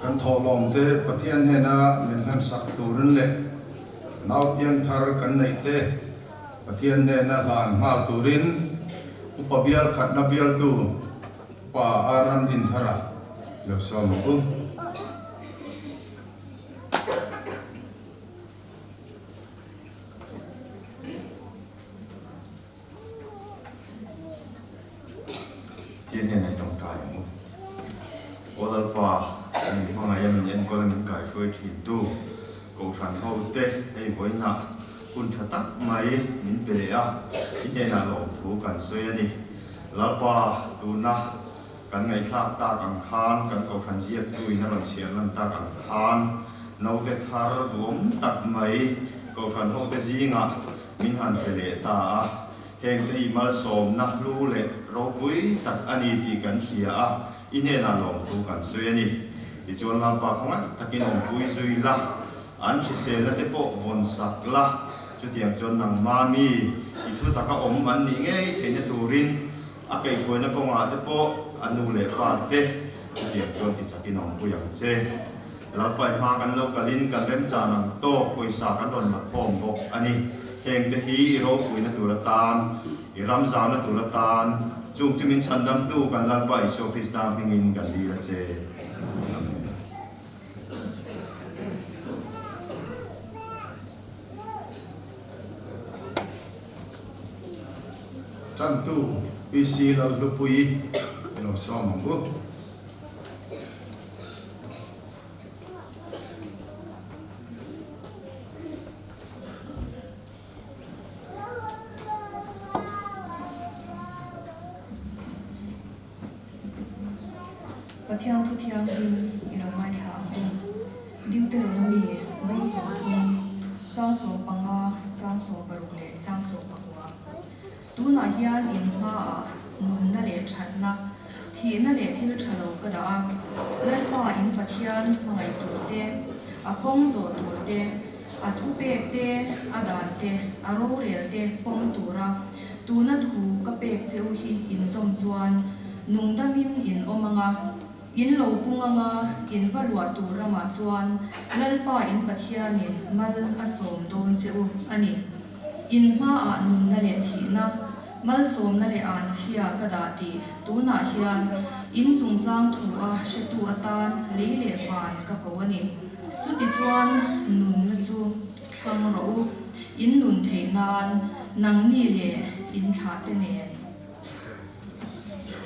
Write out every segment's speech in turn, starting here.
Kan thawhlawm te Pathian hnena min hlansak turin leh nau piangthar kan neih te Pathian hnena hlan nghal turin Upa bial khatna bialtu Pa Ar Ramdinthara lo sawm ang u. Tia hnenah i tawngtai ang u. Aw Lalpa, min hmangaih a, min enkawl a, min kaihruai thintu Kohhran ho te hei vawiinah hun tha tak mai min pe leh a, i hnenah lawmthu kan sawi a ni. Lalpa, tuna kan ngaihthlak tak ang khan, kan Kohhran ziaktuin a rawn chhiar lan tak ang khan, naute thar duhawm tak mai Kohhran ho te zingah Min han pe leh ta a, hengte hi malsawmna hlu leh ropui tak a ni tih kan hria a, i hnenah lawmthu kan sawi a ni. Tichuan Lalpa khawngaih takin awmpui zui la, an hriselna te pawh vawn sak la, chutiang chuan nangma mi i thu taka awm an nih ngei theihna turin a kaihhruaina kawngah te pawh a nu leh pa te chutiang chuan tichakin awmpui ang che. Lalpai hma kan lo kalin kan remchan ang tawk pawisa kan rawn la khawm bawk a ni. Hengte hi i ropuina tur atan, i ram zauna tur atan, chung chu min chhandamtu kan Lalpa Isua Krista hmingin kan dil a che. Amen. Tantu PC Lalhlupuii i lo sawm ang u. Pathian thu thianghlim i lo ngaithla ang u. Deuteronomy bawng 30, chang 15, chang 16 leh chang 19. Tunah hian in hmaah nunna leh thatna, thihna leh thil tha lo ka dah a, Lalpa in Pathian hmangaih tur te, a kawng zawh tur te, a thupek te, a dan te, a rorel te pawm tura tuna thu ka pek che u hi in zawm chuan nungdamin in awm ang a, in lo pung ang a, in va luah tur ramah chuan Lalpa in Pathianin mal a sawm dawn che u a ni. In hmaah nunna leh thihna, malsawmna leh anchhia ka dah tih tunah hian in chungchang thu a hretu atan lei leh van ka ko a ni. Chutichuan nunna chu thlang rawh u, in nun theih nan nangni leh in thlahte nen.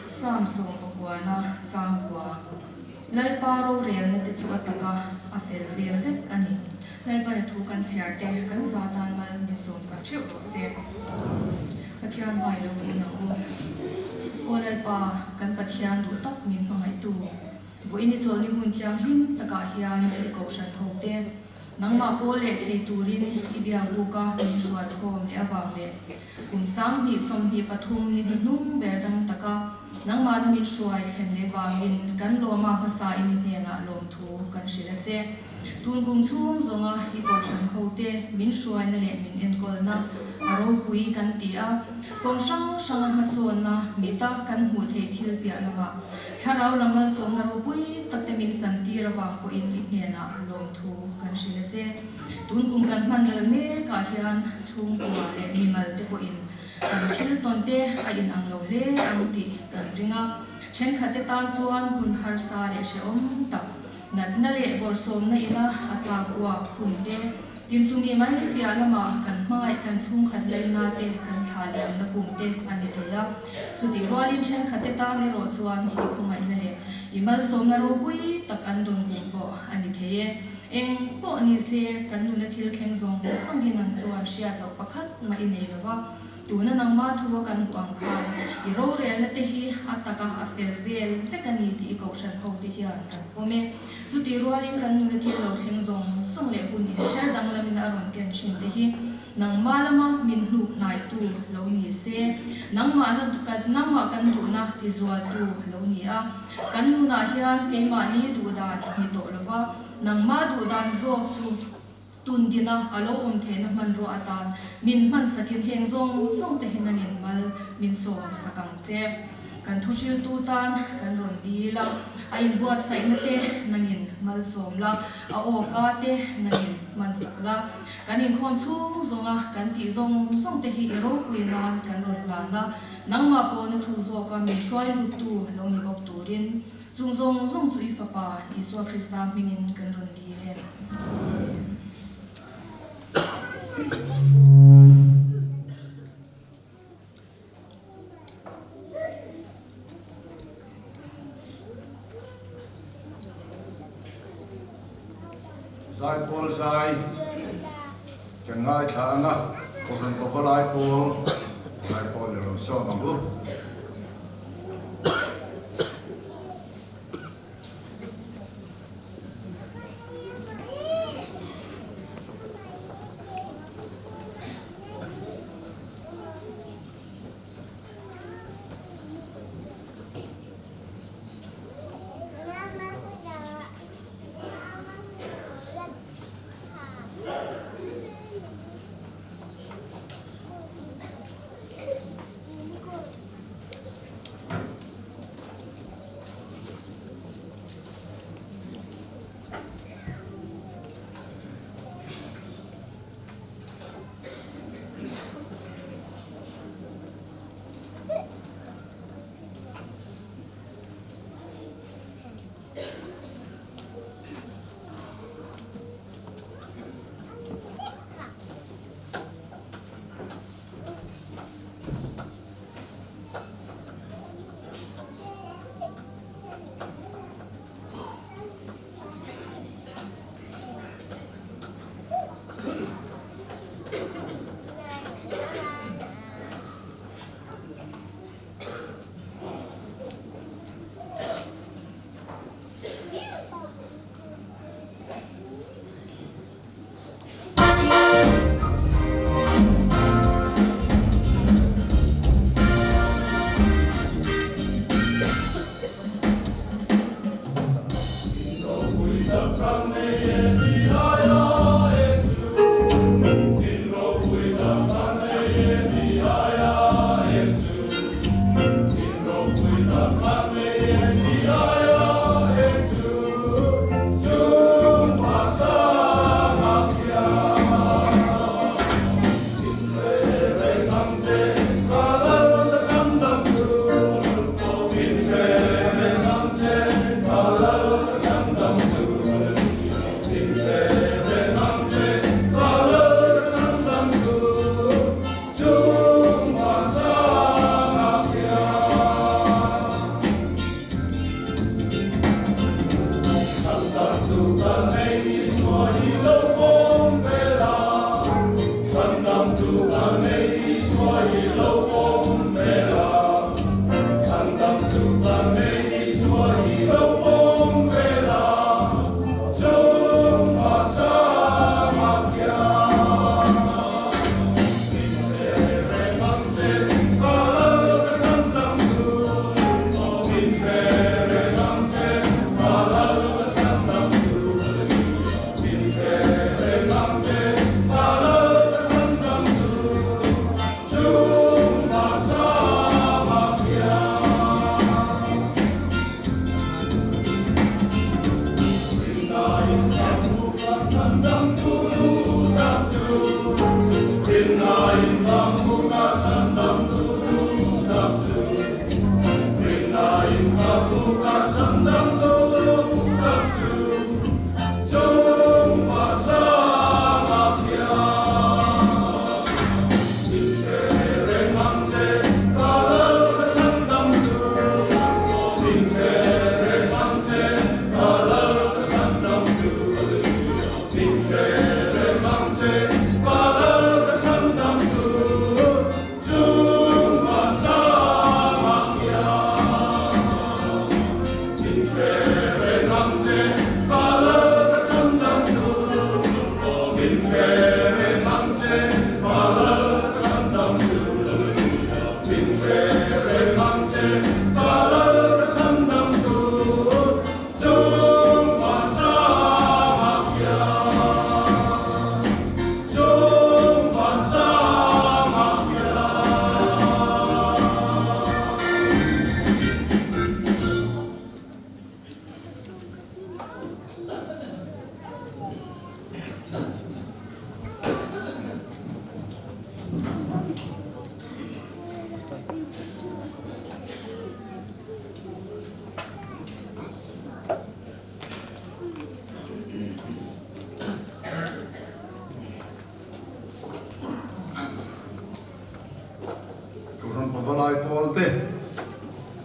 Psalm 19 changkua Lalpa rorelna te chu a taka a fel vel vek a ni. Lalpana thu kan chhiar te kan za tan mal min sawm sak theuh rawh se. Pathian hmai lo kun ang u. Aw Lalpa, kan Pathian duh tak min hmangaihtu, vawiin i chawlhni hun thianghlim takah hian i kohhran ho te, nangmah pawl leh thei turin i biak buk a min hruai khawm leh avang leh kum 2023 ni hnuhnung ber dam taka nangmahna min hruai thlen leh vangin kan lawma hmasa in i hnenah lawmthu kan hrilh a che. Tun kum chhung zawnga i kohhran hote min hruaina leh min enkawlna a ropui kan ti a, kawng hrang hranga hmasawnna mita kan hmuh theih thil piah lamah thlarau lam malsawmna ropui takte min chantir avang pawhin i hnenah lawmthu kan hrilh a che. Tun kum kan hman rel mekah hian chhungkua leh mimal te pawhin kan thil tawn te a inang lo hle ang tih kan ring a, thenkhatte tan chuan hun harsa leh hrehawm tak Natna leh bawrhsawmna ina a tlak uak hun te, tin chumi mai piah lama kan hmangaih kan chhungkhat laina te kan thlah liamna kum te a ni thei a. Chutih rualin thenkhat te tan erawh chuan i khawngaihna leh i malsawmna ropui tak an dawn kum pawh a ni thei e. Eng pawh ni se, kan nuna thil thleng zawng zawng hi nang chuan hriat loh pakhat mah i nei lova. Tuna nangmah thu a kan hmuh ang khan i rorelna te hi a taka a fel vel vek a ni tih i kohhran ho te hian kan pawm e. Chutih rualin kan nuna thil lo thleng zawng zawng leh hun inher danglamin a rawn ken thin te hi nangmah lama min hnuk hnaitu lo ni se, nangmahna nangmah kan duhna tizualtu lo ni a. Kan nunah hian keimahni duhdan ni tawh lova nangmah duhdan zawk chu Tun dina a lo awm theihna hmanrua atan min hmansakin heng zawng zawng te hi nangin mal min sawm sak ang che. Kan thuhriltu tan kan rawn dil a, a inbuatsaihna te nangin malsawm la, a awka te nangin hmansak la. Kan inkhawm chhung zawnga kan tih zawng zawng te hi i ropui nan kan rawn hlan a, nangmah pawhna thu zawka min hruai luttu lo ni bawk turin chung zawng zawng chu i Fapa Isua Krista hmingin kan rawn dil e. Amen. Zaipawl zai kan ngaithla ang a, Kohhran Pavalai pawl zaipawl i rawn sawm ang u.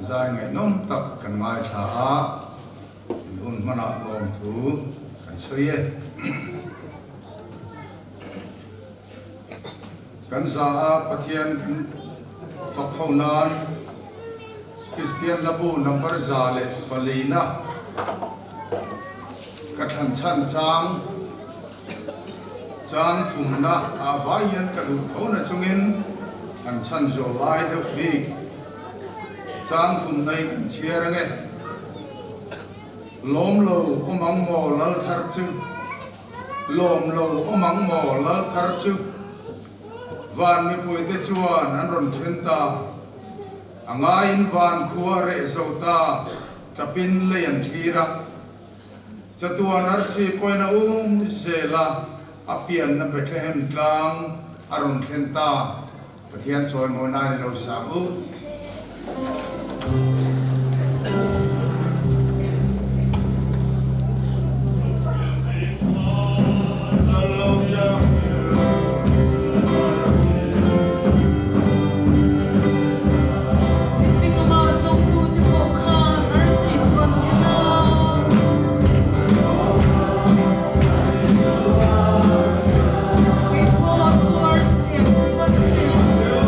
Zai ngaihnawm tak kan ngaithla a, in hun hmanah lawmthu kan sawi e. Kan za a Pathian kan fak ho nan Kristian Hlabu number 104 na ka thlan chhan chang chang thumna ah vai hian ka duh tho na chungin an chhan zawh lai deuh bik chang thumna hi kan chhiar ange. Lawm lo awm ang maw lal thar chu? Lawm lo awm ang maw lal thar chu? Van mipuite chuan an rawn then ta. A ngaiin van khua a reh zo ta, tlapin lei an thlir a. Chatuan arsi pawhin a um zel a, a pianna Bethlehem tlang a rawn thlen ta. Pathian chawimawi nan i lo sang u. Mihring amah zawngtute pawh khan arsi chu an en a. Kei pawh chu arsi ang chu pan ve tur.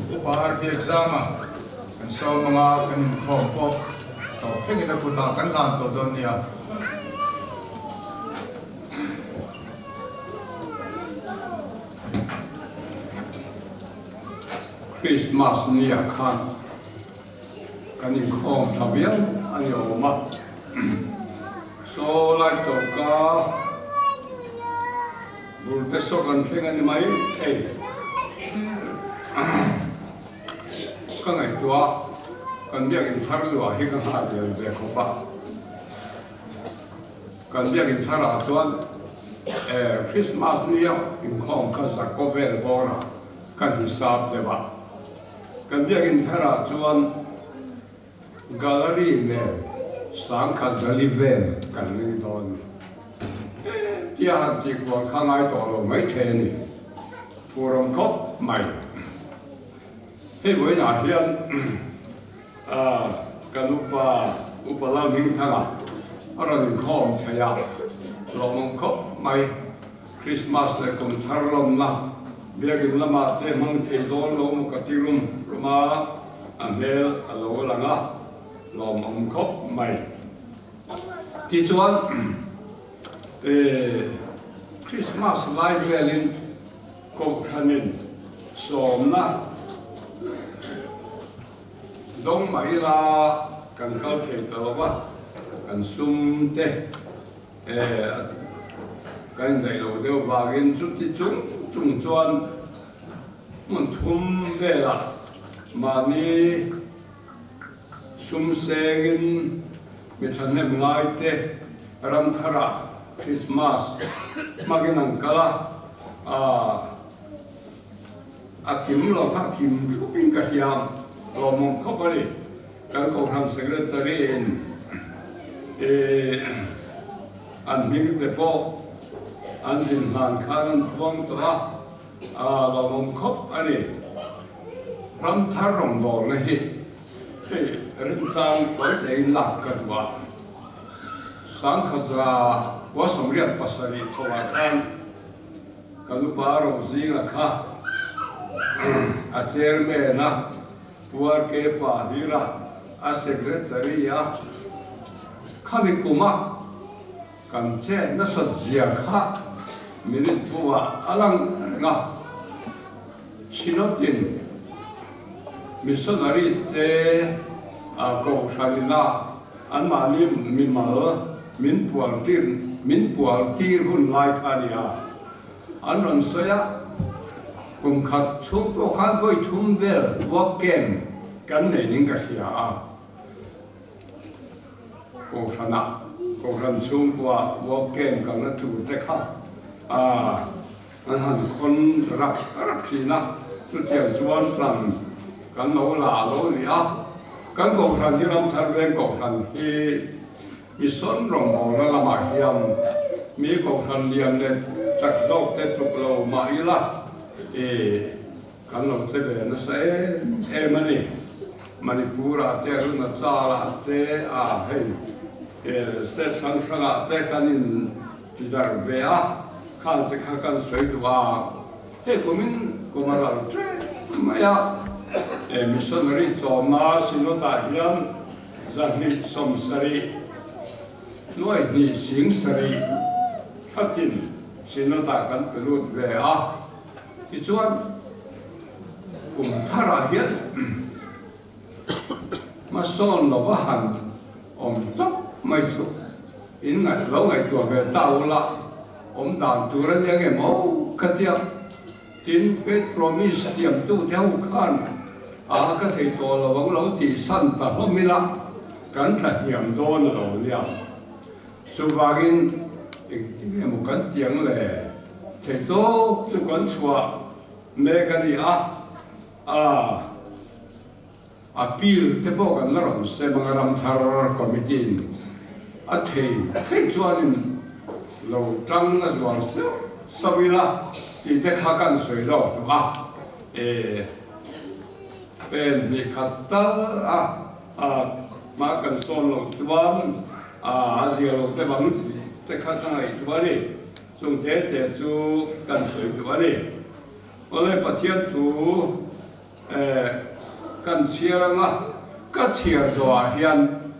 Upa Arbiakzama kan sawm anga kan inkhawm pawh tawp thlengin a kutah kan hlan tawh dawn nia. Christmas nia khan kan inkhawm tha viau a ni awm a, saw lai choka bul te saw kan thleng a ni mai thei. Ka ngaihtuah kan biakinn thar luah hi ka nghah zel ve khawp a. Kan biakinn tharah chuan Christmas nia inkhawm kha Jakob vel bawrah kan hisap deuh a. Kan biakinn tharah chuan gallery nen sangkhat zali vel kan ring dawn. Hetia han tih kual kha ngai tawh lo maithei a ni. Phurawm khawp mai. Hei vawiinah hian kan upa Upa Lalhmingthanga a rawn inkhawm thei a, lawmawm khawp mai. Krismas leh kum thar lawmna biakin lamah te hmang thei dawn lo maw ka ti rum rum a, a hmel a lo lang a, lawmawm khawp mai. Tichuan Krismas lai velin Kohhranin sawmna dawng mah ila kan kal thei ta lo va, kan sum te kan indaih lo deuh vangin chuti chung chung chuan hmun thum velah mahni sum sengin mi thahnem ngaite ram tharah Christmas hmangin an kal a, a kim lo kha a kim thupin ka hria, lawmawm khawp a ni. Kan Kohhran Secretary in an hming te pawh an zin hlan khan an puang tawh a, lawmawm khawp a ni. Ram thar rawngbawlna hi hei remchang tawi tein lak ka duh a. Sangkhaza khua 87 chhoah khan ka nupa Rozinga kha a chairman a, Pu RK Pahlira a secretary a, khami kuma kan chet nasat zia kha minute buah a lang reng a. Synod-in missionary te kohhranina anmahni mimal min pual tir min pual tir hun lai kha a ni a, an rawn sawi a, kum khat chhung pawh khan vawi thum vel work camp kan nei ning ka hria a. Kohhranah Kohhran chhungkua work camp kalna tur te kha an han khawn rak rak thin a, chutiang chuan tlan kan lo la lo ni a. Kan Kohhran hi Ramthar Veng Kohhran hi Mission rawngbawlna lamah hian mi Kohhran lian leh chak zawk te tluk lo mah ila i Kan lo che ve nasa em em a ni. Manipur-ah te, Arunachal-ah te, ah hei state hrang hrangah te kan in ti darh ve a, khang te kha kan sawi duh a. Hei kumin kum a ral ṭep mai a, missionary chawmna Synod-ah hian 270 nuai hnih sing sarih thlatin Synod-ah kan pe lut ve a. Tichuan, kum tharah hian hmasawn lova han awm tawp mai chu in ngaih lo ngaihtuah ve ta ula, awm dan tur a nia nge maw ka tia. Tin, Faith Promise tiamtu te ho khan a ka thei tawh lo ang lo tih san ta hlawm ila kan tla hniam dawn a lo nia. Chuvangin engtin nge maw kan ti ang le? Theihtawp chu kan chhuah mek a ni a, a appeal te pawh kan la rawn sem ang a Ramthar Committee in a thei thei chuanin lo tang a zual sauh sauh ila tih te kha kan sawi lawk duh a, e pen hnih khat tal a hma kan sawn loh chuan a zia lo te bang te kha ka ngaihtuah a ni. Chung te te chu kan sawi duh a ni. Awle Pathian thu Kan chhiar anga ka chhiar zawhah hian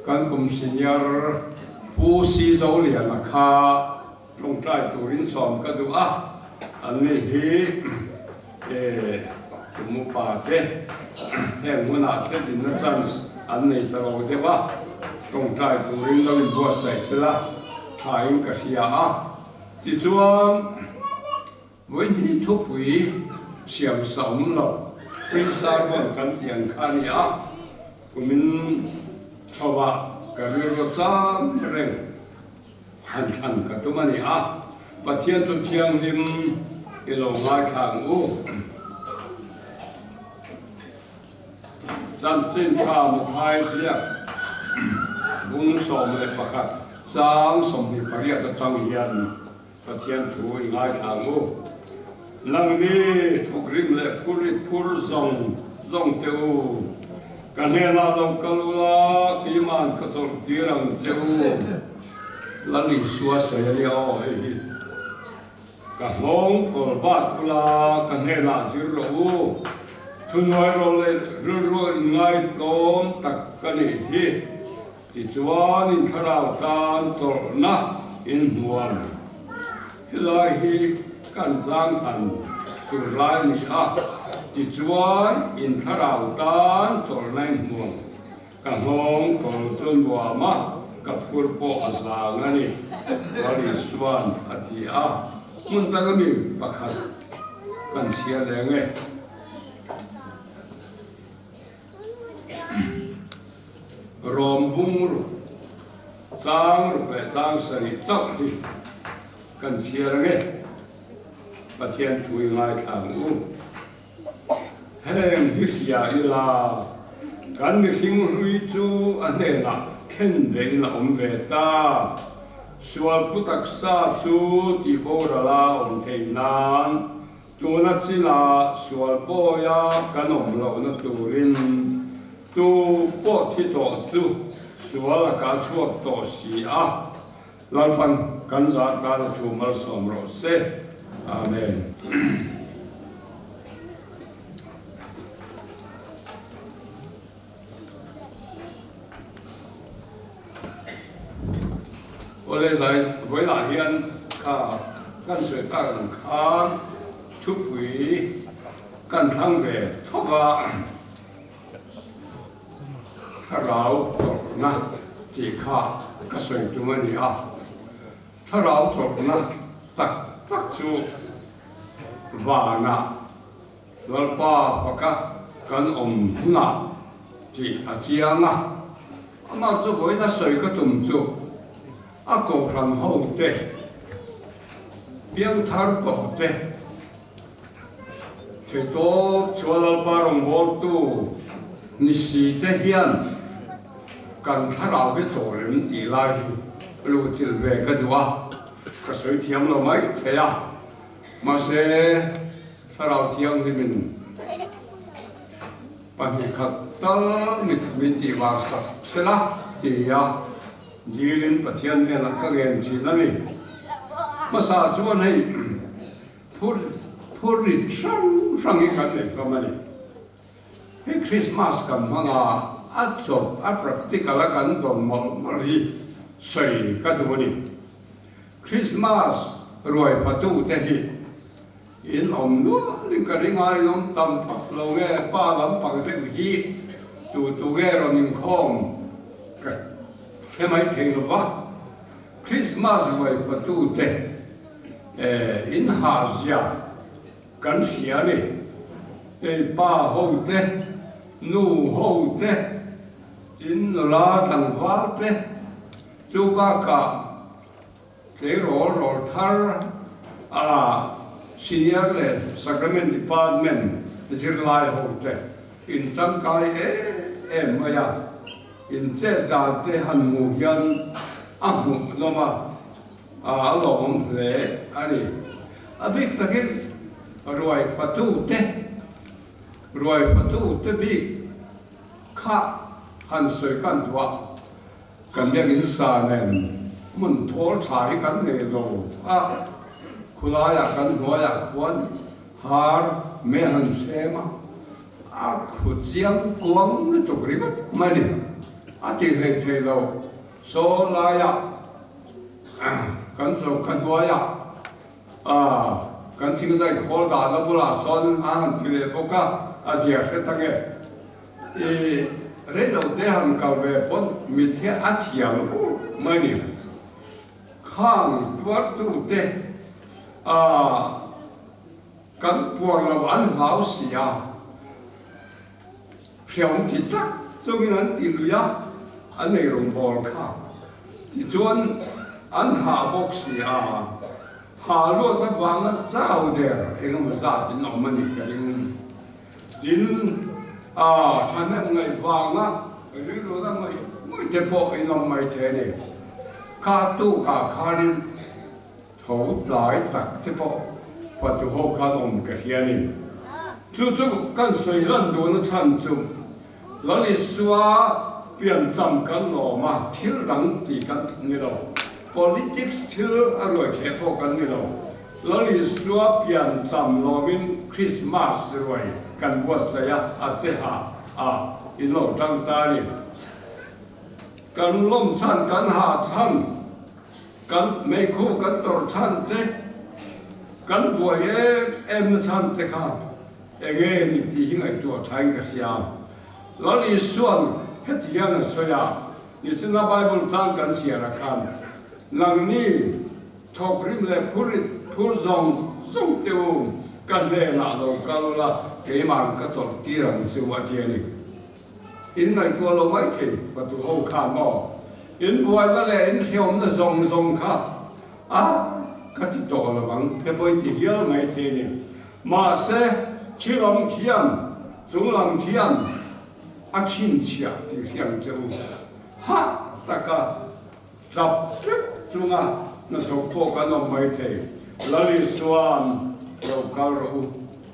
kan kum senior Pu Si Zoliana kha tawngtai turin sawm ka duh a, anni hi kum upa te heng hmunah te dinna chance an nei ta lo deuh a, tawngtai turin lo inbuatsaih sela thain ka hria a, tichuan. Vawihnih thupui siam sa awm lo, Queen Sargon kan tih ang kha a ni a, kumin chhovah ka rilru cham reng han thlan ka tum a ni a, Pathian chu thianghlim i lo ngaithla ang u. Chanchin tha Mathai ziak bung 11 chang 28 atang hian Pathian thu i ngaithla ang u. Nangni thawkrim leh phurit phur zawng zawng che u, ka hnenah lo kal ula, keima'n ka chawlh tir ang che u. Lal Isua sawi a nia aw hei hi. Ka hnawng kawl bat ula, ka hnenah zir rawh u. Thuhnuai rawh leh rilru inngaihtlawm tak ka nih hi. Tichuan in thlarau tan chawlhna in hmuam. Helai hi kan changthan tur lai a ni a, tichuan in thlarau tan chawlhna in hmuam. Ka nghawng kawl chu nuam a, ka phur pawh a zang a ni, Lal Isuan a ti a. Hmun dang ami pakhat kan chhiar leh nge? Rawm bung ruk, chang ruk leh chang sarih chauh hi kan chhiar ang e, Pathian thu i ngaithla ang u. Heng hi hria ila, kan mihring hlui chu a hnenah khen vein a awm ve ta. Sual pu taksa chu tihboral a awm theih nan Tuna chinah sual bawia kan awm lohna turin tu pawh thi tawh chu sual a kah chhuak tawh si a, Lalpan kan zah tan a thu malsawm rawh se. Amen. Awle zai vawilah hian kha kan sawi tak ang khan thupui kan thlang ve thawk a, thlarau chawlhna tih kha ka sawi tum a ni a, thlarau chawlhna tak tak chu vanah Lalpa faka kan awm hunah tih a chiang a, amah chu vawiin a sawi ka tum chu a kohhran ho te, piangthar tawh te, theitawp chua Lalpa rawngbawltu ni si te hian kan thlarau hi chaw rem tih lai hi luhchilh ve ka duh a, ka sawi thiam lo mai thei a. Mahse, Thlarau Thianghlimin pahnih khat tal mit min tih var sak sela ti a dilin Pathian hnenah ka ngen thin a ni. Hmasa chuan hei phur phur rit hrang hrang hi kan nei hlawm a ni. Hei Christmas kan hmang a, a chawp a practical a kan tawn mawlh mawlh hi sawi ka duh a ni. Christmas ruai fatu te hi in awm nual in ka ring a, in awm tam phak lo nge pa lampang deuh hi tu tu nge rawn inkhawm ka hre mai thei lo va. Christmas ruai fatu te in hahzia Kan hria ni. Hei pa ho te, nu ho te, tin nula tlangval te, chu bakah tleirawl rawl thar a senior leh sacrament department zirlai ho te in tangkai em em mai a, in chet dan te han hmuh hian a hmuhnawm a. A lawm hle a ni. A bik takin ruai fatute, ruai fatute bik kha han sawi kan duh a, kan biakin sa nen hmun thawl tha hi kan nei lo a, khulaiah kan hnuaiah khuan har mei han chhem a. A khu chiang kuang lutuk ringawt mai ni. A ti hlei thei lo. Saw laiah kan choka hnuaiah kan thingzai khawl dahna bulah sawn a han ti leh bawk a, a zia hre ta nge. I rei lo te han kal ve pawn mitthi a thiam ur mai ni. Khang tuartute kan puar lo an hlau si a, hreawm ti tak chungin an ti lui a, an ei rawngbawl kha. Tichuan an hah bawk si a, hah luat avanga chau der engemaw zat in awm a nih ka ring. Tin, thahnem ngaih vanga rilru la ngawih ngawih te pawh in awm mai thei a ni. Kha tukah khanin tho tlai tak te pawh fatu ho khan awm ka hria a ni. Chu chu kan sawi lan duhna chhan chu Lal Isua piancham kan lawm a, thil dang tih kan ni lo. Politics thil a ruai thleh pawh kan ni lo. Lal Isua piancham lawmin Krismas ruai kan buatsaih a, a che ha a in lo tang ta a ni. Kan lawm chhan, kan ha chhan, kan meikhu kan tawrh chhan te, kan buai em em na chhan te kha enge ni tih hi ngaihtuah thain ka hria. Lal Isua'n heti hian a sawi a, nichina Bible chang kan chhiar ah khan, Nangni, Thawk rim leh phur it phur zawng zawng te u, ka hnenah lo kal ula, keimah ka chawlh tir ang chu a ti a ni. In ngaihtuah lo mai thei, fatu ho kha maw? In buaina leh in hreawmna zawng zawng kha a ka ti tawh lo ang te pawh in ti hial mai thei a ni. Mahse, khi lam khian, chung lam khian a chhinchhiah tih hriang che u. Hah taka Tlap tlap chunga hnathawk pawh kan awm mai thei. Lal Isua'n lo kal rawh u,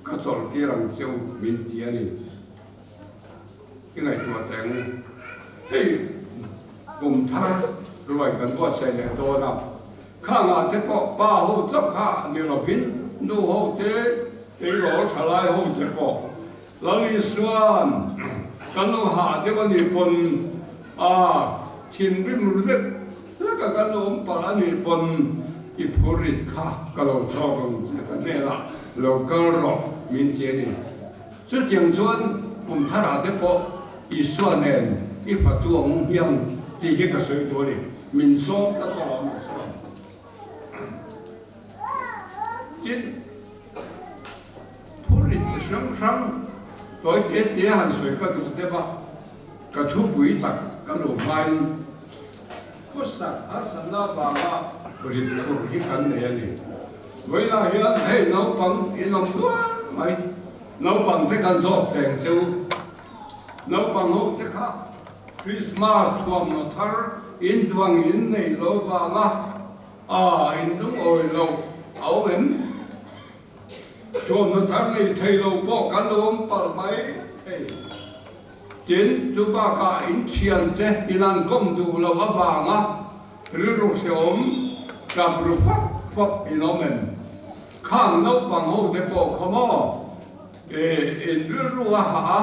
ka chawlh tir ang che u min ti a ni. I ngaihtuah teh ang u. Hei kum thar ruai kan buatsaih leh dawn a, khangah te pawh pa ho chauh kha ni lovin nu ho te, tleirawl thalai ho te pawh Lal Isua'n kan lo hah deuh a nih pawn a thinrim ru lek lek a kan lo awm palh a nih pawn i phur rit kha ka lo chhawk ang che ka hnenah lo kal rawh min ti a ni. Chutiang chuan kum tharah te pawh Isua nen i fatu ang hmiang tih hi ka sawi duh a ni. Min sawm tlat a awm Isua'n. Tin. Phurrit chi hrang hrang tawi te te han sawi ka duh deuh a, ka thupui tak ka luh hmain khawsak harsatna avanga rit phur hi kan nei a ni. Vawiinah hian hei naupang in awm nual mai, naupang te kan zawk teng che u. Naupang ho te kha Krismas thuamhnaw thar in duang in neih lo vanga a in lungawi loh a awm em? Thuamhnaw thar nei thei lo pawh kan lo awm palh mai thei. Tin, chu bakah in thiante in an kawm duh loh avanga rilru hreawm tap ru fap fap in awm em? Khang naupang ho te pawh kha maw in rilru a hah a,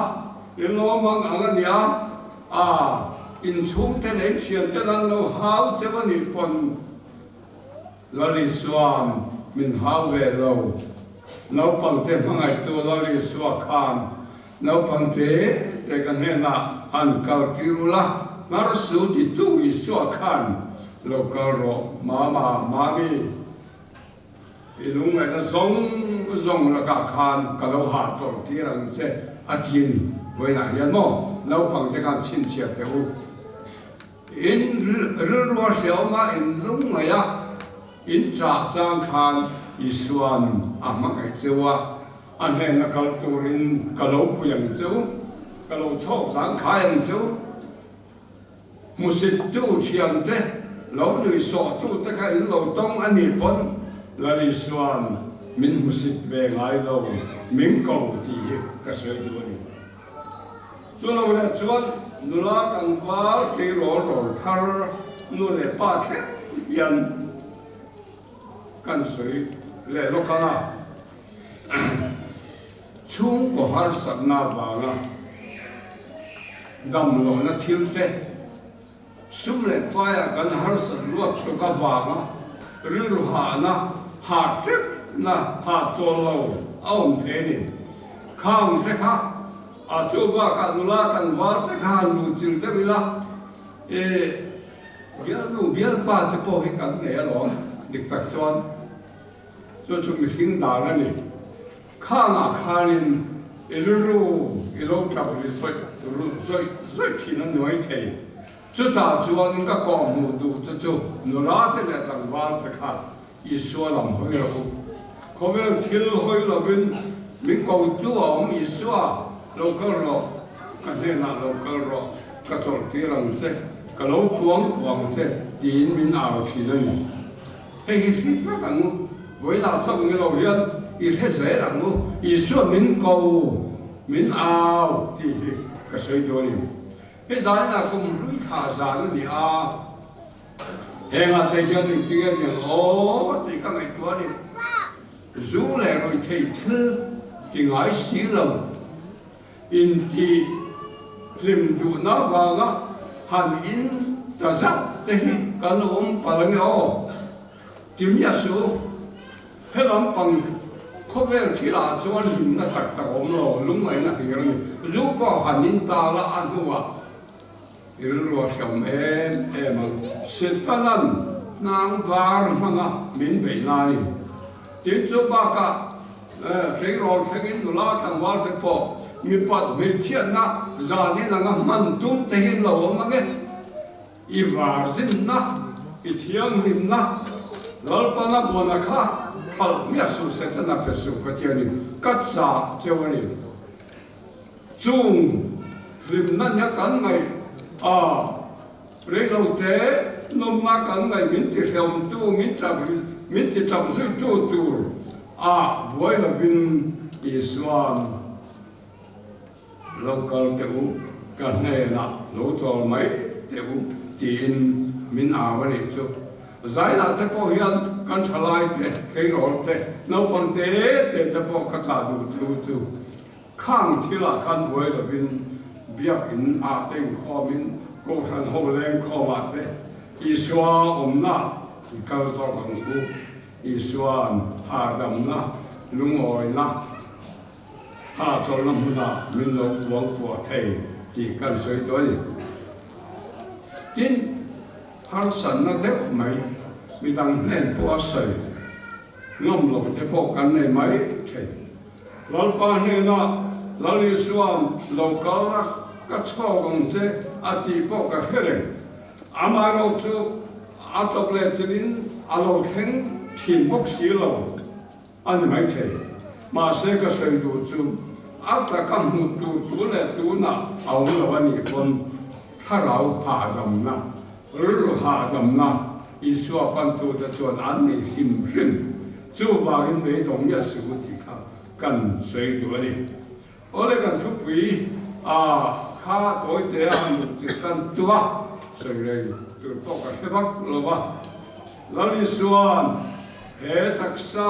in lo mang ang a nia, a in chhungte leh in thiante an lo hau cheu a nih pawn Lal Isua'n min hau ve lo. Naupangte hmangaihtu Lal Isua khan naupangte te ka hnenah han kal tir ula, hnar su titu Isua khan lo kal rawh mama, mami, i lungngaihna zawng zawng lakah khan ka lo hahchawlh tir ang che a ti a ni. Vawiinah hian maw naupangte khan chhinchhiah teh u. In rilru a hreawm a, in lungngaih a, in chah chang khan Isua'n a hmangaih cheu a, a hnena kal turin ka lo pui ang cheu, ka lo chhawk zang khai ang cheu. Hmusittu thiante, lo nuihsawhtute kha in lo tawng a nih pawn Lal Isua'n min hmusit ve ngai lo, min ko tih hi ka sawi duh a ni. Chu lo leh chuan nula tlangval tleirawl rawl thar nu leh pa thleng hian kan sawi leh lawk ang a. Chhungkaw harsatna avanga dam lohna thil te, sum leh paiah kan harsat luat tluk avanga rilru hahna, hah tepna, hah chawl lo a awm thei a ni. Khang te kha a chu bakah nula tlangval te kha han luhchilh deuh ila, e bialnu bialpa te pawh hi kan nei alawm dik tak chuan. Chu chu mihring dan a ni. Khangah khanin i rilru i lo tap ri zawih zawih zawih thin a nuai thei. Chutah chuanin ka kawh hmuh duh chu chu nula te leh tlangval te kha Isua lam hawi rawh u. Khawvel thil hawi lovin min ko tu a awm Isua lo kal rawh, ka hnenah lo kal rawh, ka chawlh tir ang che, ka lo kuang kuang che tiin min au thin a ni. Hei hi hri tlat ang u, vawilah chauh ni lo hian i hre zel ang u, Isua min ko, min au tih hi ka sawi dawn in. Hei zaninah kum hlui thla zan a ni a, hengah te hian engtinge niang aw tih ka ngaihtuah a ni. Zu leh ruihtheih thil ti ngai si lo Intih hlim duhna avanga han in ta zauh te hi kan lo awm palh ange aw. Ti miah suh u. He lampang khawvel thilah chuan hlimna tak tak awm lo, lungngaihna hlir a ni. Zu pawh han in ta la a hnuah i rilru a hreawm em em ang. Setanan hnang var hmanga min beih na a ni. Tin chu bakah tleirawl thlengin nula tlangval te pawh mipat hmeichhiatna zan in anga hman tum te hi an lo awm ang e. I var zinna, i thianghlimna, Lalpana buana kha thalh miah suh Setana pe suh Pathianin ka chah cheu a ni. Chung hlimna nia kan ngaih a, reilote nawmna kan ngaih min ti hreawmtu, min tap min ti tap zuitu tur a buai lovin Isua'n lo kal teh u, ka hnenah lo chawl mai teh u tiin min au a nih chu. Zainah te pawh hian kan thalai te, tleirawl te, naupang te te te pawh ka chah duh che u chu. Khang thilah khan buai lovin Biakinn ah te inkhawmin Kohhran ho lengkhawmah te Isua awmna i kal zawk ang u. Isua'n hahdamna, lungawina, hahchawlhna hmunah min lo kuangkuah thei tih kan sawi tawh a ni. Tin, harsatna deuh mai midang hnen pawh a sawi ngam lo te pawh kan nei mai thei. Lalpa hnenah Lal Isua'n lo kal a ka chhawk ang che a tih pawh ka hre reng. Amaherawh chu a chawp leh chilhin a lo thleng thin bawk si lo a ni maithei. Mahse ka sawi duh chu a taka hmu tur tu leh tunah a awm lo a nih pawn thlarau hahdamna, rilru hahdamna Isua pantute chuan an nei hrim hrim. Chuvangin beidawng miah suh u tih kha kan sawi duh a ni. Awle kan thupui a kha tawitea han duh chilh kan tum a, sawi rei tur pawh ka hre vak lo va. Lal Isua'n he taksa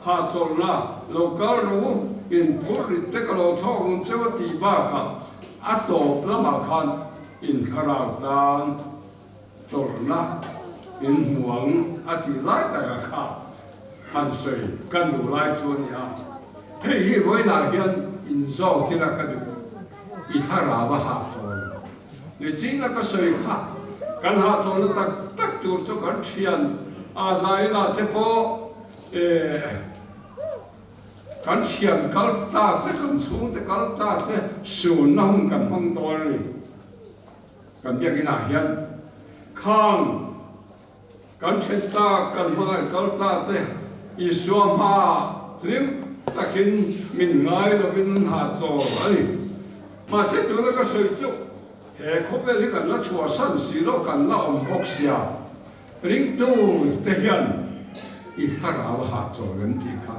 hahchawlhna lo kal rawh u, inphur rit te ka lo chhawk ang cheu a tih bakah a tawp lamah khan inthlarau tan Chawlhna in hmu ang a tih lai taka kha han sawi ka duh lai chu a ni a, hei hi vawiinah hian in zawk ila ka duh, i thlarau a hahchawl lo. Nichina ka sawi kha kan hahchawlna tak tak tur chu kan thian a zainah te pawh eh kan thian kal ta te kan chhungte kal ta te sunna hun kan hmang dawn a ni. Kan biakinah hian khang kan then ta, kan hmangaih kal ta te Isua hmaah hlim takin min ngai lovin ha chawl a ni. Mahse tuna ka sawi chu he khawvel hi kan la chhuahsan si lo, kan la awm bawk sia. Ringtu te hian i thlarau a ha chawl em tih kha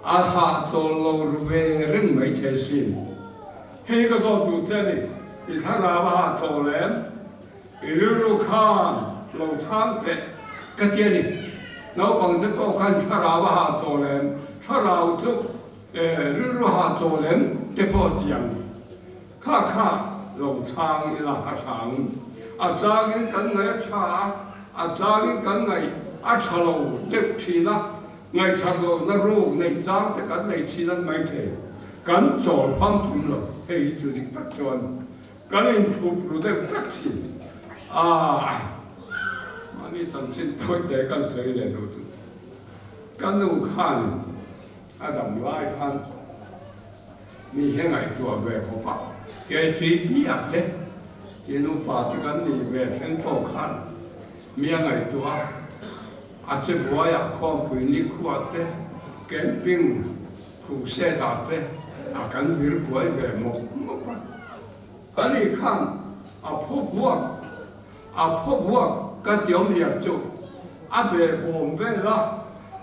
A hahchawl lo ru ve reng mai thei sin. Hei ka zawt duh che ni, i thlarau a hahchawl em? I rilru khan lo chhang teh ka ti a ni. Naupang te pawh khan thlarau a hahchawl em? Thlarau chu. Rilru hah chaw lem te pawh tiang kha kha lo chhang ila a tha ang. A changin kan ngaih a tha a, a changin kan ngaih a tha lo deuh thin a, ngaihthlat lohna ruk neih chang te kan nei thin an mai thei. Kan chawl famkim lo, hei hi chu dik tak chuan kan inthup ru deuh tak thin a. Mahni chanchin tawite kan sawi leh duh chu ka nu khanin A dam lai khan mi hi ngaihtuah ve khawp a, KTP ah te ti nupa te kan nih ve thleng pawh khan mi a ngaihtuah a, a che buaiah khawmpui nikhua te, camping crusade ah te a kan vir buai ve mawp mawp a. Ani khan a phaw buak A phaw vuak ka ti awmzia chu a be bawm vel a,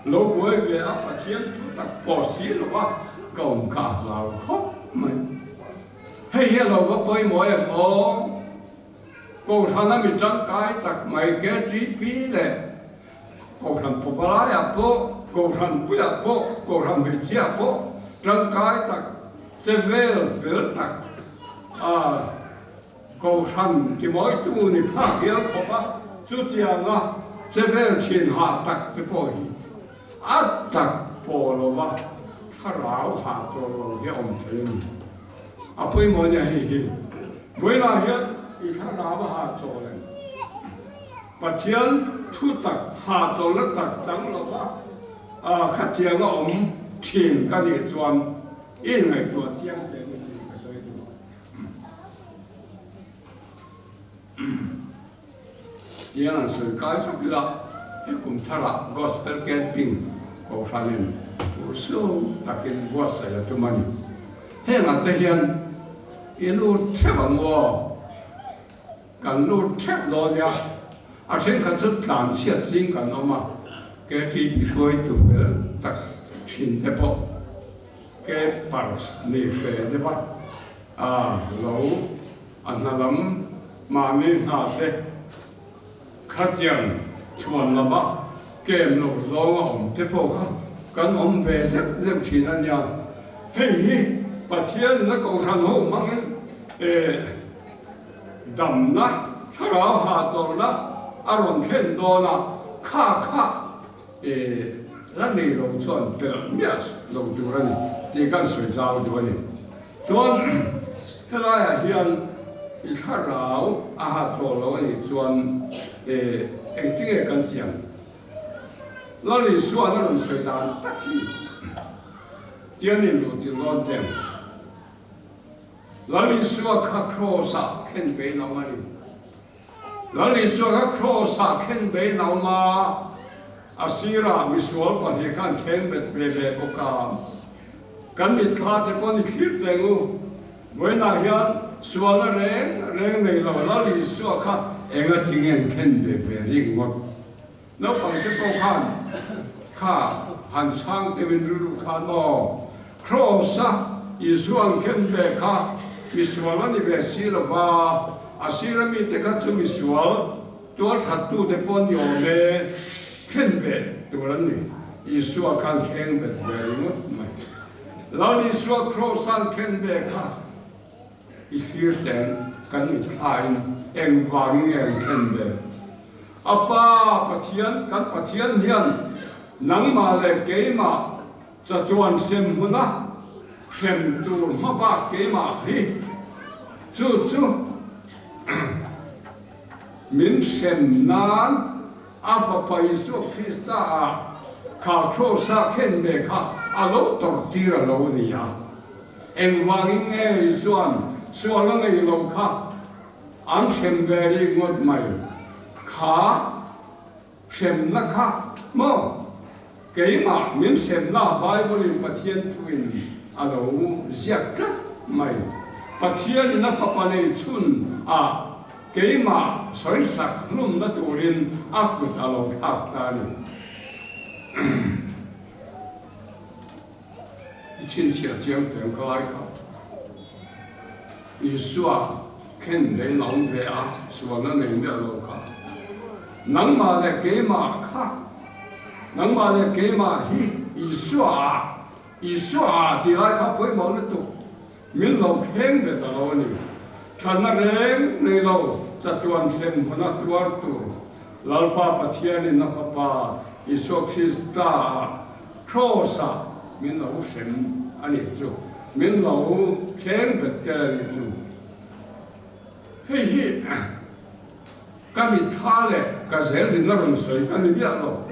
lo buai ve a Pathian thu tak pawh si lo a ka awm kha a hlau khawp mai. Hei hi a lo va pawimawh em aw? Kohhrana mi tangkai tak mai KTP leh Kohhran pawpalaiah pawh, Kohhran puiah pawh, Kohhran hmeichhiah pawh tangkai tak che vel fel tak a Kohhran timawitu ni phak hial khawp a, chutianga che vel thin hah tak te pawh hi a tak pawh lo va, thlarau hah chawl lo hi a awm thei a ni. A pawimawh nia hei hi. Vawiinah hian i thlarau a hah chawl em? Pathian thu tak hah chawlna tak chang lo va, khatianga awm thin ka nih chuan i inngaihtuah chiang teh ni tih ka sawi duh. Tiang an sawi kai vak ila, he kum tharah Gospel Camping Kohhranin urhsuh takin buatsaih a tum a ni. Hengah te hian i lut theuh ang u aw, kan lut theuh dawn nia, a thenkhat chu tlanchhiat ching kan awm a, KTP hruaitu fel tak thin te pawh. Campers ni hre deuh a, a lo a hna lam mahni hna te khatiang chhuan lama camp lo zawng a awm te pawh kha kan awm ve zeuh zeuh thin a nia. Hei hi Pathian in a kohhran ho hmangin eh damna thlarau hahchawlhna a rawn thlen dawn a, kha kha E, la nei lo chuan pelh miah lo tur a ni tih kan sawi zau duh a ni. Chuan helaiah hian i thlarau a hahchawl lo a nih chuan e, engtinge kan tih ang? Lal Isua'n a rawn sawi dan tak hi tian in luh chilh dawn teh ang. Lal Isua kha Kraws-ah khen peih lo a ni. Lal Isua kha Kraws-ah khen bein a awm a, a sirah misual pahnih khan thleng bet ve ve bawk a. Kan mitthla te pawh ni thlir teng u. Vawiinah hian sualna reng reng nei lo Lal Isua kha enga tinge an khen ve ve rik ngawt. Naupang te pawh khan kha han chhang deuhin rilru khan aw, Kraws-a Isua an khen ve kha misual a ni ve si lo va, a sira mite kha chu misual tualthattu te pawh ni awm e, khen ve tur an ni. Isua khan thleng bet ve ringawt mai. Lal Isua Kraws-a an khen ve kha I thlir teng kan mitthla in eng vangin nge an thlen ve? A Pa Pathian, kan Pathian hian nangmah leh keimah chatuan hrem hmuna hrem tur hma bak keimah hi chu chu min hrem nan a Fapa Isua Krista ah kha Krawsa khen ve kha a lo tawrh tir a lo ni a. Engvangin nge Isua'n sual a nei lo kha an hrem ve rih ngawt mai? Kha hremna kha maw? Keimah min hremna Bible-in Pathian thuin a lo ziak tlat mai. Pathianin a Fapa nei chhun ah keimah sawisak hlumna turin a kut a lo thlak ta a ni. I chhinchhiah chiang teng ka lai kha. Isua khen vein a awm ve a, sualna nei miah lo kha. Nangmah leh keimah kha, nangmah leh keimah hi Isua ah. Isua tih lai kha pawimawh lutuk min lo kheng ve ta lo a ni. Thatna reng nei lo chatuan hrem hmuna tuar tur Lalpa Pathianin a Fapa Isua Krista ah Kraws-ah min lo hrem a nih chu, min lo kheng bet tel a nih chu. Hei hi ka mitthla leh ka zel din a rawn sawi ka ni miah lo.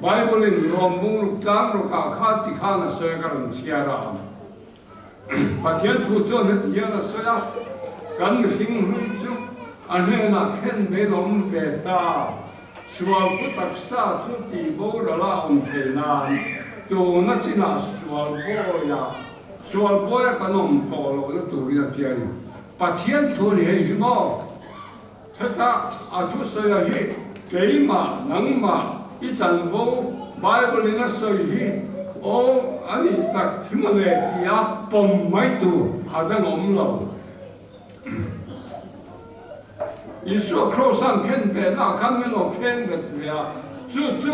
Bible-in Rom bungruk tlang rukah kha ti khan a sawi a ka rawn chhiar a. Pathian thu chuan heti hian a sawi a, Kan mihring hlui chu a hnenah khen mai lo awm ve ta. Sual pu taksa chu tih boral a awm thei nan tuna chinah sual bawia sual bawia kan awm tawh lohna turin a tia ni. Pathian thu ni hei hi maw? Heta a thusawi hi keimah, nangmah i chanvo Bible in a sawi hi aw a nih tak hi mawle tih a pawm mai tur a dang awm lo. Isua Kraws-a'n khen behna ah khan min lo khen bet ve a, chu chu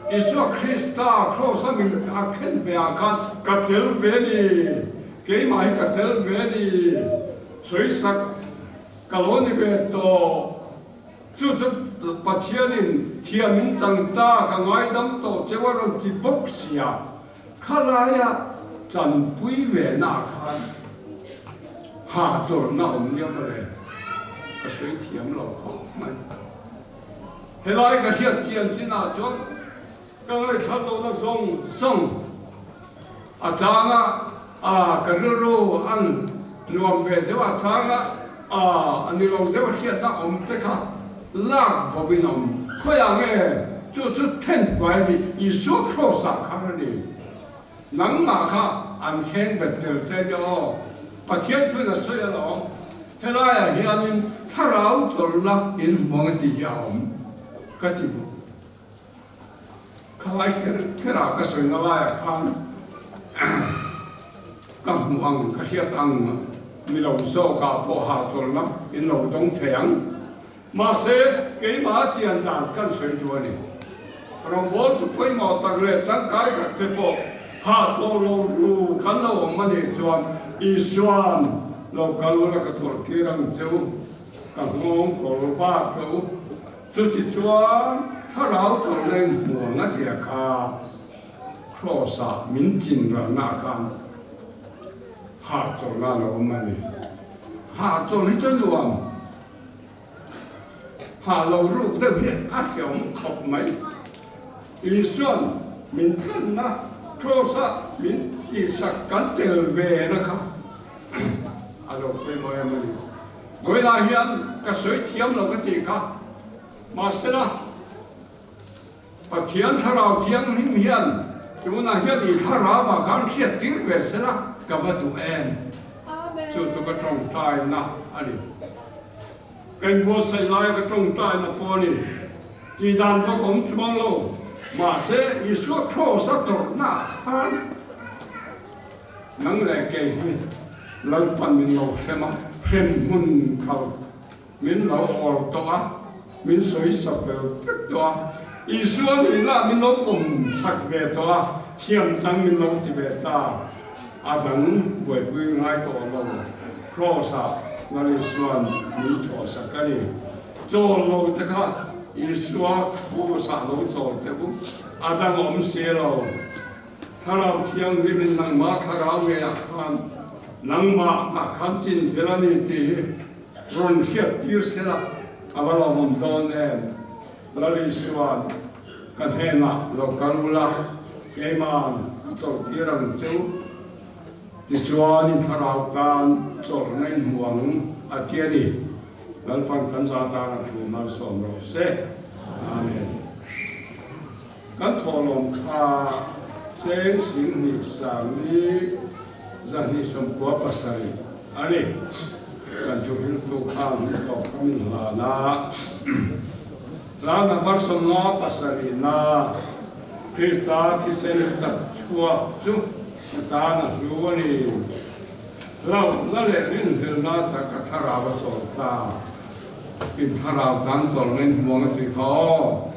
Isua Krista Kraws-a min a khen beh ah khan ka tel ve ni, keimah hi ka tel ve ni. Sawisak ka lo ni ve tawh. Chu chu Pathianin thiam in chang ta ka ngaidam tawh cheu a rawn ti bawk sia. Khalaia chanpui ve na khan hahchawlhna awm nia mawle. Ka sawi thiam lo khawp mai. Helai ka hriat chian chinah chuan ka ngaihthla lohna zawng zawng a chang a, a ka rilru an nuam ve deuh a chang a, a a ni lo deuh a hriatna awm te kha lak bawkin a awm. Khawiah nge chu chu then fai a ni? Isua Kraws ah khan a ni. Nangmah kha an thleng bet tel che nia aw. Pathian chuan a sawi alawm. Helaiah hianin thlarau chawlhna in hmuang a tih hi a awm ka ti duh. Khalai kher kher ah ka sawina laiah khan ka hmuh ang, ka hriat ang ni lo zawkah pawh hahchawlhna in lo dawng thei ang. Mahse, keimah chian dan kan sawi duh a ni. Rawngbawltu pawimawh tak leh tangkai tak te pawh hahchawl lo ru kan lo awm a nih chuan Isua'n lo kal ula ka chawlhtir ang che u, ka nghawng kawr bak che u. Chuti chuan thlarau chawlhna in hmuang a tia kha Kraws-ah min chin ralna khan hahchawlhna a lo awm a ni. Hahchawlh hi chu nuam hah lo ruk deuh hi a hreawm khawp mai. Isua'n min tlanna Kraws-ah min tihsak kan tel ve na kha a lo pawimawh em a ni. Vawilah hian ka sawi thiam lo ka tih kha, mahsela Pathian Thlarau Thianghlim hian tunah hian i thlarauah khan hriat tir ve sela ka va duh em? Chu chu ka tawngtaina a ni. Ka inbuatsaih laia ka tawngtaina pawh a ni. Tih dan bawk awm chuang lo, mahse Isua Kraws a tawrhna ah khan Nang leh kei hi Lalpan min lo hrem a, hrem hmun kal min lo awr tawh a, min sawi sa fel vek tawh a, Isua nihna min lo pawm sak ve tawh a, thiam chang min lo ti ve ta, a dang buaipui ngai tawh lo, Kraws-ah Lal Isua'n min thawh sak a ni. Chawl lo te kha Isua Kraws-ah lo chawl teh u, a dang awm si lo. Thlarau Thianghlim in nangmah thlarau ngeiah khan nangmah tah khan chin fel a ni tih hi rawn hriat tir sela a va lawmawm dawn em? Lal Isua'n ka hnenah lo kal ula, keima'n ka chawlhtir ang che u. Tichuan in thlarau tan chawlhna in hmu ang a ti a ni. Lalpan kan za tan a thu malsawm rawh se. Amen. Kan thawhlawm kha tleng 20 20 297 a ni. Kan thuhriltu khan hun tawp kha min hlan a. Hla number 57 na Krista thisen tak chhuak chu ka tan a hlu a ni. Hlauhna leh rinhlelhna tak a thlarau a chawl ta. In thlarau tan chawlhna in hmuang a tih kha aw.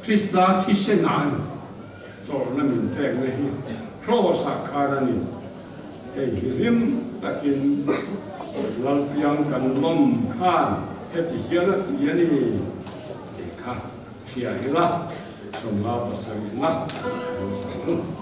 Krista thisen an chawlhna min pekna hi. Kraws-ah khan a ni. Hei hi hlim takin Lalpiang kan lawm khan heti hian a ti a ni tih kha hria ila, 57 na lo sawi ang.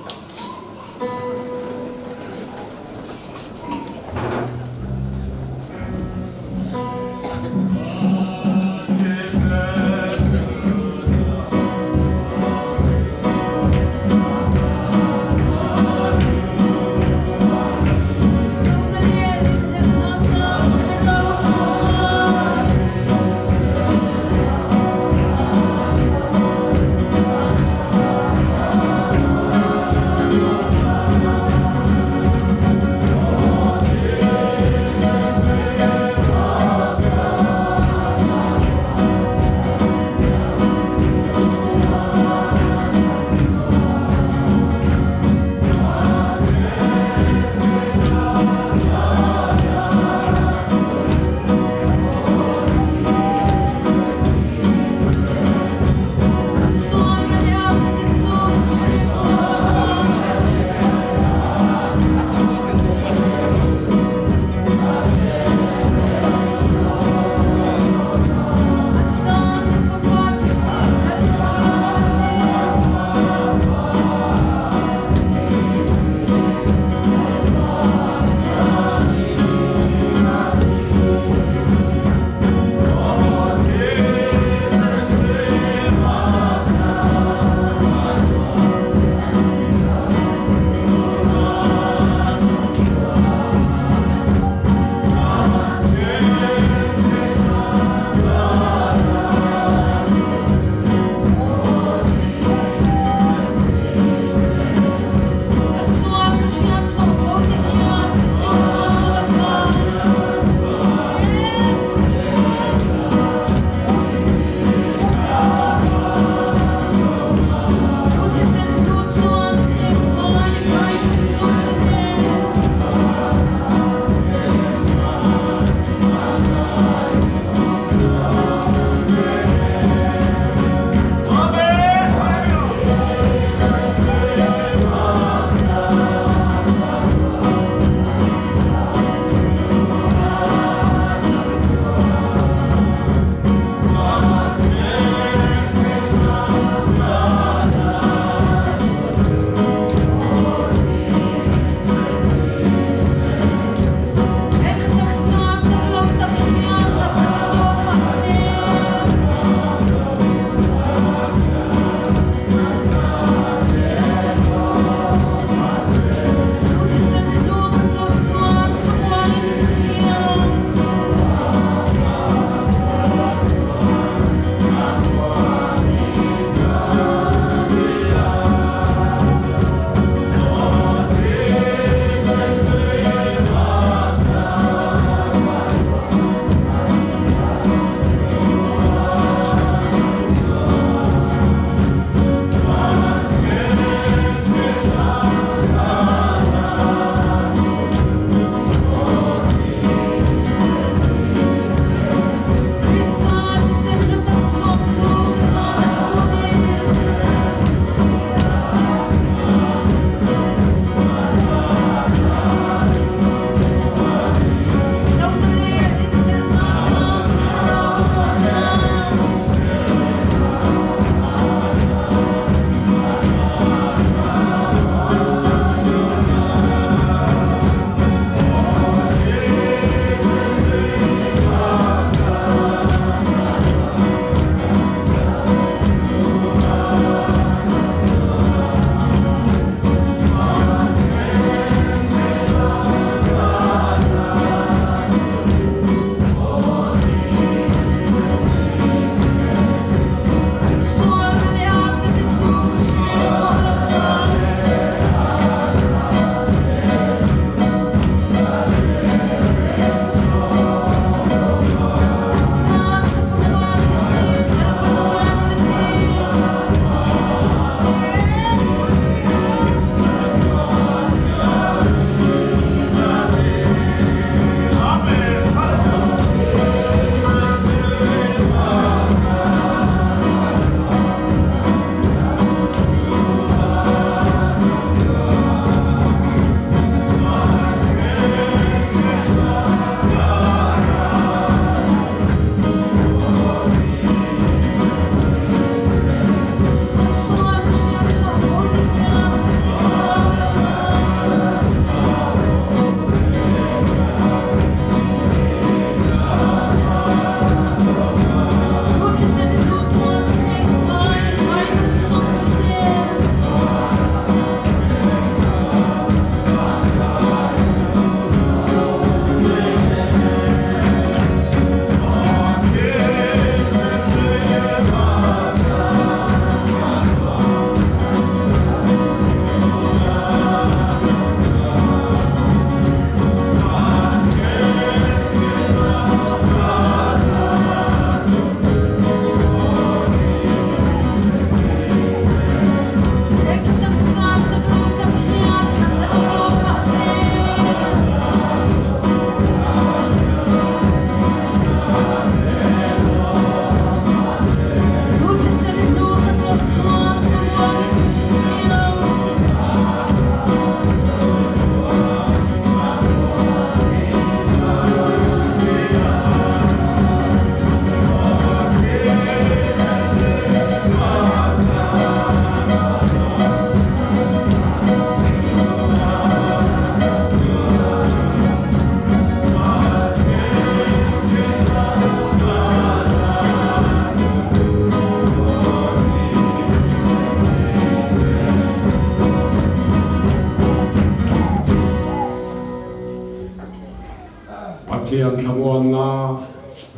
Pathian thlamuanna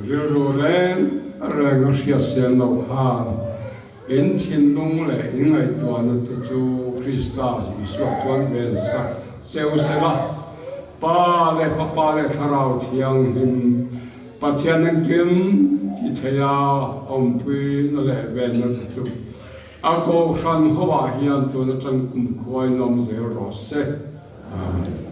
rilru reng reng a hriat sian loh khan in thinlung leh in ngaihtuahna te chu Krista Isua chuan ven sak cheu sela, Pa leh Fapa leh Thlarau Thianghlim Pathian engkim ti theia awmpuina leh venna te chu a Kohhran hoah hian tun atang kumkhuain awm zel rawh se. Amen.